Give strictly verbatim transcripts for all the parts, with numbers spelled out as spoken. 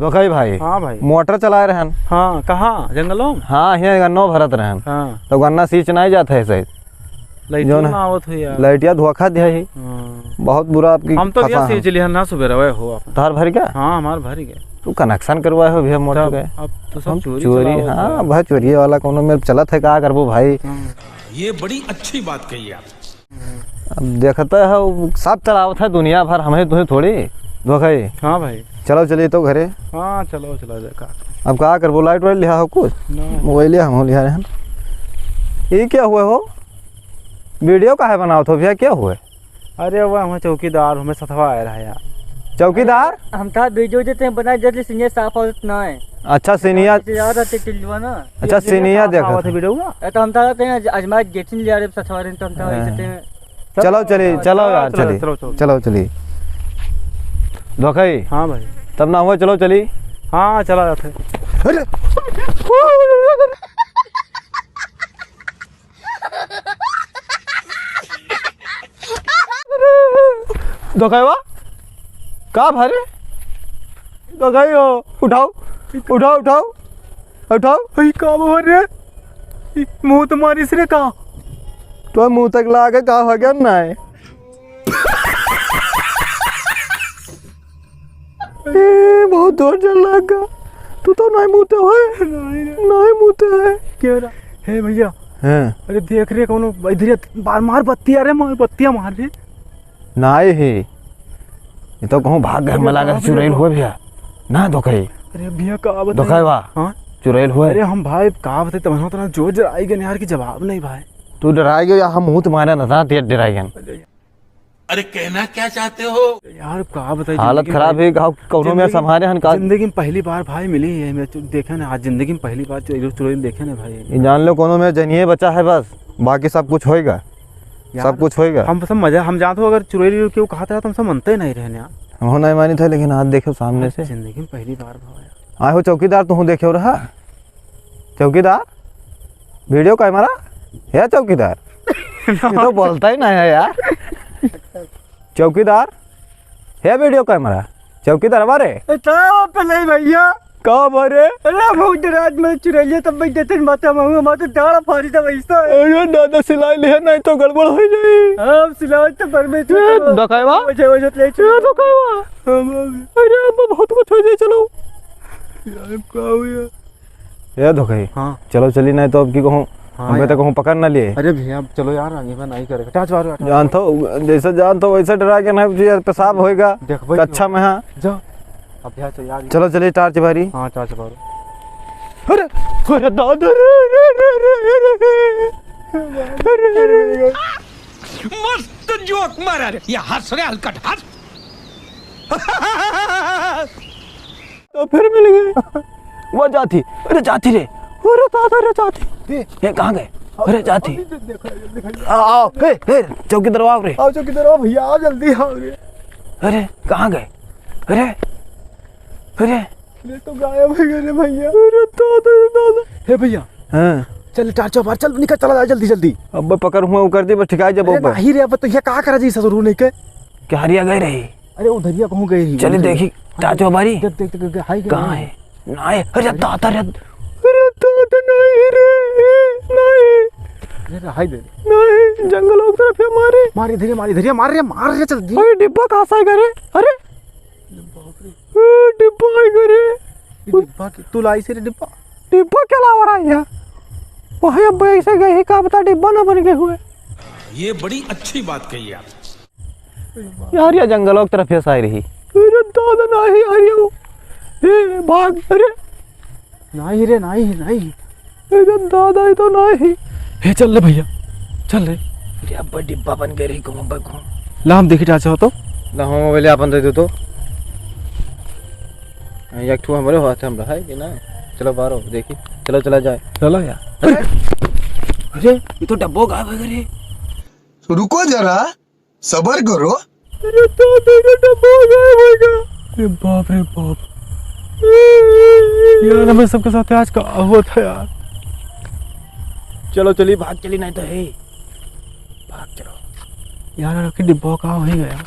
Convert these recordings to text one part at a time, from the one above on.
धोखई भाई। हाँ भाई। मोटर चलाए रहन। हाँ, कहाँ? जंगलों में? हाँ, हियाँ गन्नो भरत रहन। हाँ। तो गन्ना सींच नाहीं जात है सही। लाइटिया जौन ना आवत हो यार। लाइटिया धोखा दिया ही। हाँ। बहुत बुरा आपकी हम तो फंसा भैया हम। सींच लिया ना सुबह रहे हो आप। तार भर गया? हाँ, हमार भर गया। तू connection करवाए हो भैया मोटर तब के। अब तो सब हम चोरी चोरी, चलावत हाँ, है। भाई चोरी वाला कौनो में चलत है, का करबो भाई? हाँ। ये बड़ी अच्छी बात कही आप। अब देखते हो, सब चलावत है दुनिया भर, हमें तुम्हें थोड़ी धोखा ही। हाँ भाई। चलो चलिए तो घरे। हाँ, चलो, चला जाए का। अब का करबो, लाइट वाइट लिया हो कुछ? ना। मोबाइल लिया, हम लिया रहन। ये क्या हुआ हो? वीडियो काहे बनावत हो भैया, क्या हुआ? अरे वो हमें चौकीदार, हमें सथवा आए रहा यार। चौकीदार? हम था वीडियो देते हैं, बना जल्दी सीनियर साफ होत ना है। अच्छा, सीनियर। याद आते टिल्लुआ ना। अच्छा, ये सीनिया साफ देखत आवत है है। वीडियो हुआ? ए, तो हम तो कहीं आज-, आजमाए गेटिंग ले आ रहे सथवारे, तो हम तो हाँ। ऐसे थे। चलो, चलिए, हाँ, चलो चलो, यार, चलो, चलिए। चलो, चलो। चलो, चलिए। धोखई। हाँ भाई। तब ना हुआ, चलो, चलिए। हाँ, चला जाते हैं। अरे! धोखई बा? का भरे? धोखई हो, उठाओ, उठाओ, उठाओ, उठाओ। ई का भरे? ई मुँह तो मारिस रे का? तो मुँह तक लागे का हो गया ना है? ए, बहुत जोर जल लगा। तू तो नहीं मुते होए। नहीं रे। नहीं मुते है। क्या रहा? हे भैया। हाँ। अरे देख रे, कौनो इधर बार मार बत्तिया रे, मार बत्तिया मार रे। नहीं है। ये तो कहूँ भाग घर में अरे लागे बाप रे चुड़ैल बाप। हुए भैया। ना धोखई। अरे भैया, का बताई? धोखई बा। हाँ? चुड़ैल हुए। अरे हम भाई, का बताई, तब हम उतना जोर जराई गए यार, कि जवाब नहीं भाई। तू डराई गयो या हम मुँह तुम्हारे ना, तेज डराई गए। अरे अरे कहना क्या चाहते हो? यार, का बताई, हालत जिंदगी खराब में, है, का कौनो में जिंदगी, संभाले हन का? जिंदगी में पहली बार भाई मिली है, मैं तो देखे ना, आज जिंदगी में पहली बार चुड़ैल, चुड़ैल देखे ना भाई। ये जान लो, कौनो में जनिए बचा है बस, बाकी सब कुछ होएगा, यार, सब कुछ होएगा। हम सब मजा, हम जानते हो, अगर चुड़ैल क्यों कहा था, तो हम सब मनते नहीं रहने यार। हम नहीं मानी था, लेकिन आज देखे सामने आज से। जिंदगी में पहली बार भाई। आए हो चौकीदार, तू देखे हो रहा? चौकीदार, वीडियो कैमरा है चौकीदार? ये तो बोलता ही नहीं है यार। चौकीदार, है वीडियो कैमरा? चौकीदार हमारे? ए, का पे नहीं भैया? का भरे? अरे, बहुत रात में चुरैलिया तब बैठ जाते हैं, माता माहू, हमारे तो डाड़ा फाड़ी था वैसा है। अरे दादा, सिलाई ले, नहीं तो गड़बड़ हो जाई। हाँ, सिलाई तो पर में ए, तो धोखई बा? वजह, वजह ले ए, धोखई बा? हाँ, हाँ। अरे, अब बहुत कुछ हो जाए, चलो। यार, का हुआ? ए धोखई। हाँ। चलो चली, नहीं तो अब की कहूँ, हाँ हमके तो यार। कहूँ पकड़ ना लिए। अरे भैया, चलो यार, आगे में नहीं करेगा। टाच मारो, टाच जानत हो, जैसे जानत हो, वैसे डरा के नहीं, ये पेशाब होएगा। देख भाई, कच्छा में, हाँ। जा। अब भैया, चल यार। चलो चली, टार्च बारी। हाँ, टार्च मारो। अरे, अरे दादा रे, रे, रे। मस्त जोक मारा रे, ये हंस रे हलकट, हंस। तो फिर मिल गए। वो जाती, अरे जाती रे, अरे दादा रे जाती। दे। ये कहाँ गए? अरे जाती। अभी दे-, देखो, देखो। आ, आओ, हे, हे, चौकीदार आओ रे। आओ चौकीदार आओ भैया, आओ जल्दी आओ रे। अरे कहाँ गए? अरे, अरे। ये तो गायब हो गए रे भैया। अरे दादा रे दादा। हे भैया। हाँ। चल टार्च मार, चल निकल, चला जा जल्दी जल्दी। अब पकड़ हुआ, वो कर दे, बस ठिकाई जब अरे ऊपर। नहीं रे, अब तो ये का करा जी ससुर नहीं के। क्या हरिया गए रही? अरे, उधरिया कहूँ गए ही, चले उधरिया। देखी, हाँ, टाचो बारी। देख, देख, देख, देख, हाय, कहाँ हाय। है? नाय, अरे अरे। दादा रे, अरे दादा, नाय रे, नाय। अरे, हाय दे। नाय, जंगल की तरफ है, मारे। मार इधरिया, मार इधरिया, मार रे, मार रे, चल, गिर। अरे, डिब्बा कहाँ से आएगा रे? अरे। बाप रे। ए, डिब्बा आएगा रे। ये डिब्बा की, तू लाई से रे डिब्बा। डिब्बा क्या लावा रहा है यहाँ? वहाँ अब ऐसे गए ही, का बता, डिब्बा ना बन गए हुए। ये बड़ी अच्छी बात कही आप। यार, या जंगलों की तरफ से आई रही। अरे दादा, नाही यार, यो। ए, भाग, अरे। नाही रे, नाही, नाही। अरे दादा, ये तो नाही। हे, चल रे भैया, चल रे। अरे, अब डिब्बा बन गए रही, घूम, घूम। ला, हम देखी, चाचा हो तो। ला, हम मोबाइल अपन दे दो तो। एक ठो हमरे हाथ में रहा है कि ना? चलो बाहर हो, देखी। चलो, चला जाए। चलो यार। अरे, अरे, ये तो डब्बो गायब हो गया रे। रुको जरा, सबर करो। अरे तो मेरा डब्बा गायब हो गया। अरे बाप रे बाप। यार, हमें सबके साथ आज का हुआ था यार। चलो, चली, भाग चली, नहीं तो है। भाग चलो। यार, आखिर डिब्बा कहाँ हो गया?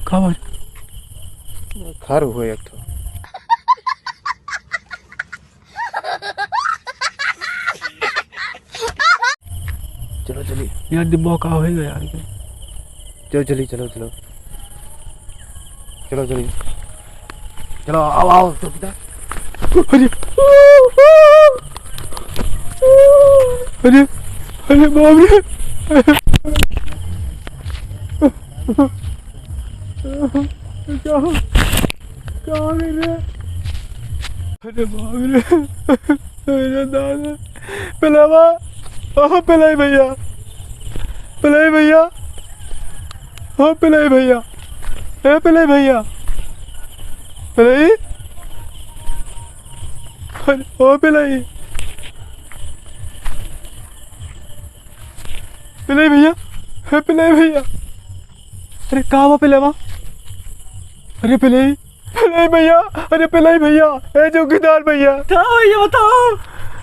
कहाँ? खर हुए एक ठो। यार, डिब्बा का होएगा यार? चलो, चलिए, चलो, चलो। चलो, चलिए। चलो, आओ, आओ, चौकीदार। अरे, अरे, अरे बाप रे। क्या हो? क्या हो गया रे? अरे बाप रे। अरे दादा। पिलावा। ओ पिलाई भैया। पिलाई भैया। ओ पिलाई भैया। ए पिलाई भैया। पिलाई। अरे, ओ पिलाई। पिलाई भैया। हे पिलाई भैया। अरे का हुआ पिलावा? अरे पिलाई। पिलाई भैया। अरे पिलाई भैया। ए चौकीदार भैया। का भैया बताओ?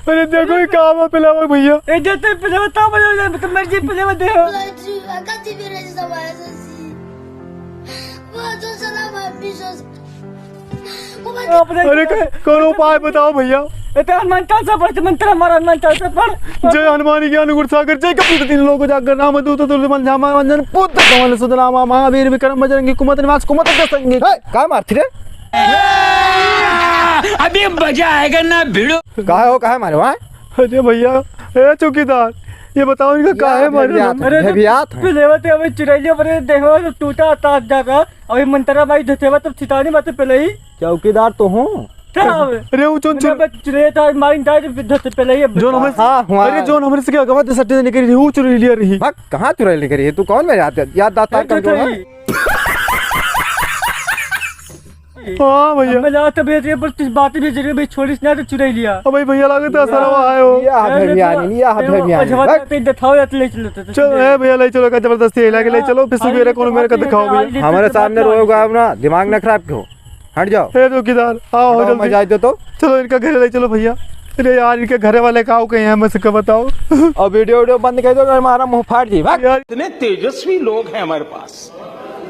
अरे देखो ये का हुआ पिलावा भैया। ए जते पिलावा ता भैया, मतलब मर्जी पिलावा दे। Lagi agak tiba aja sama S S C. Wah, tuh salah habis. अरे क-, कौनो उपाय बताओ भैया। ए, ते हनुमान चालीसा पढ़, ते मंत्र हमारा हनुमान चालीसा पढ़। जय हनुमान ज्ञान गुण सागर, जय कपीस तीन लोक उजागर, राम दूत तुल्य बल धामा, अंजनी पुत्र पवन सुत नामा, महावीर विक्रम बजरंगी, कुमत निवास कुमत के संगी। ए, का मारती रे? अभी मजा आएगा ना भिड़ो। काहे हो, काहे मारे वहाँ? अरे भैया, ए चौकीदार, ये बताओ इनका काहे मारे? अरे भैया, तो पिलेवा ते अबे चुरैलिया बरे देखो तो टूटा तार जाता। अबे मंत्रा भाई धतेवा तो ठिकानी बात पिलाई। चौकीदार तो हूँ। अरे वो चोन चुर- चुरे था, मारिन था, जो धते पिलाई। जोन हमरे, हाँ, हुआ। अरे जोन हमरे से क्या गवा दे सट्टे नहीं करी, वो चुरैलिया रही। भाग, कहाँ चुरैली करी है? तू कौन मेरे याद, याद दाता कमजोर है? हाँ भैया। अब मैं जात भेज रहे, पर तुझ बात भेज रहे, भाई छोड़िस ना तो चुराई लिया। अब भाई भैया लागत है, सरवा आयो। या ए, भैया, देखो, या ए, भैया, अजवा भाग। जाते, दिखाओ या तो ले चलो तो। चलो, ए भैया, ले चलो, का जबरदस्ती है, लाके ले चलो, फिर सुबेरे कौन मेरे का दिखाओ भैया। हमारे सामने रोएगा अब ना, दिमाग ना खराब क्यों? हट जाओ। ए चौकीदार, आओ, हटो, जल्दी। मैं जाए दो तो। चलो, इनका घरे ले चलो भैया। अरे यार, इनके घरे वाले का कहीं हैं, मैं सबको बताओ। और वीडियो, वीडियो बंद कर दो, हमारा मुंह फाट जी, भाग। यार। इतने तेजस्वी लोग हैं हमारे पास।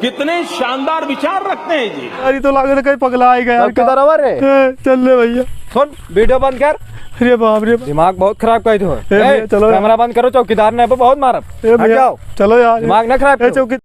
कितने शानदार विचार रखते हैं जी। यार, ये तो लागत है कहीं पगला ही गया यार। चौकीदार आवा रे। ए, चल ले भैया। सुन, वीडियो बंद कर। अरे बाप रे बाप। दिमाग बहुत खराब कर दो। ए, भैया, ए, चलो। कैमरा बंद करो, चौकीदार ने अब बहुत मारा। ए, हट भैया, जाओ। चलो यार। दिमाग ना खराब ए, करो। चौकी-